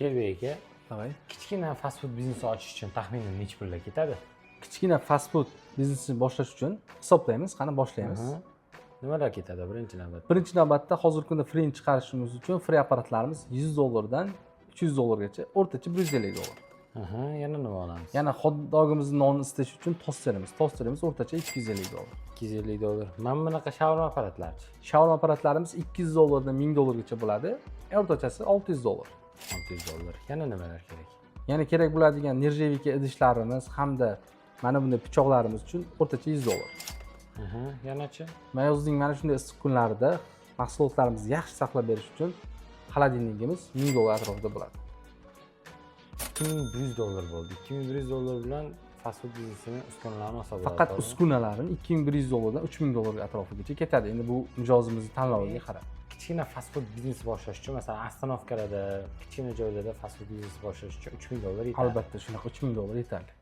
Sherbek aka, Давай. kichkina fast food biznesi ochish uchun taxminan necha pullar ketadi? Kichkina fast food biznesini boshlash uchun hisoblaymiz. Qani, boshlaymiz. Nimalar ketadi birinchi navbatda? Birinchi navbatda hozirgi kunda frini chiqarishimiz uchun fri apparatlarimiz 100 dollardan 300 dollargacha, o'rtacha 150 dollar. Yana nima olamiz? Yana hot dogimizni nonni isitish uchun tosterimiz. Tosterimiz o'rtacha 250 dollar. 250 dollar. Mana bunaqa shaurma apparatlarchi? Shaurma apparatlarimiz 200 dollardan 1000 dollargacha bo'ladi. O'rtachasi 600 dollar. 600 dollar. Yana nimalar kerak? Yana kerak bo'ladigan нержавейка idishlarimiz hamda mana bunday pichoqlarimiz uchun o'rtacha 100 dollar. Yanachi? Yozning mana shunday issiq kunlarida mahsulotlarimizni yaxshi saqlab berish uchun холодильник imiz 1000 dollar atrofida bo'ladi. 2100 dollar bo'ldi. 2100 dollar bilan fast food biznesini uskunalarini olsa bo'ladi, Faqat to'g'rimi? uskunalarini 2100 dollardan 3000 dollar atrofigacha ketadi. Endi bu mijozimizni tanloviga qarab. Kichkina fast food biznesi boshlash uchun, masalan, остановка larda, kichkina joylarda fast food biznesi boshlash uchun 3000 dollar yetadi. Albatta, shunaqa, 3000 dollar yetarli.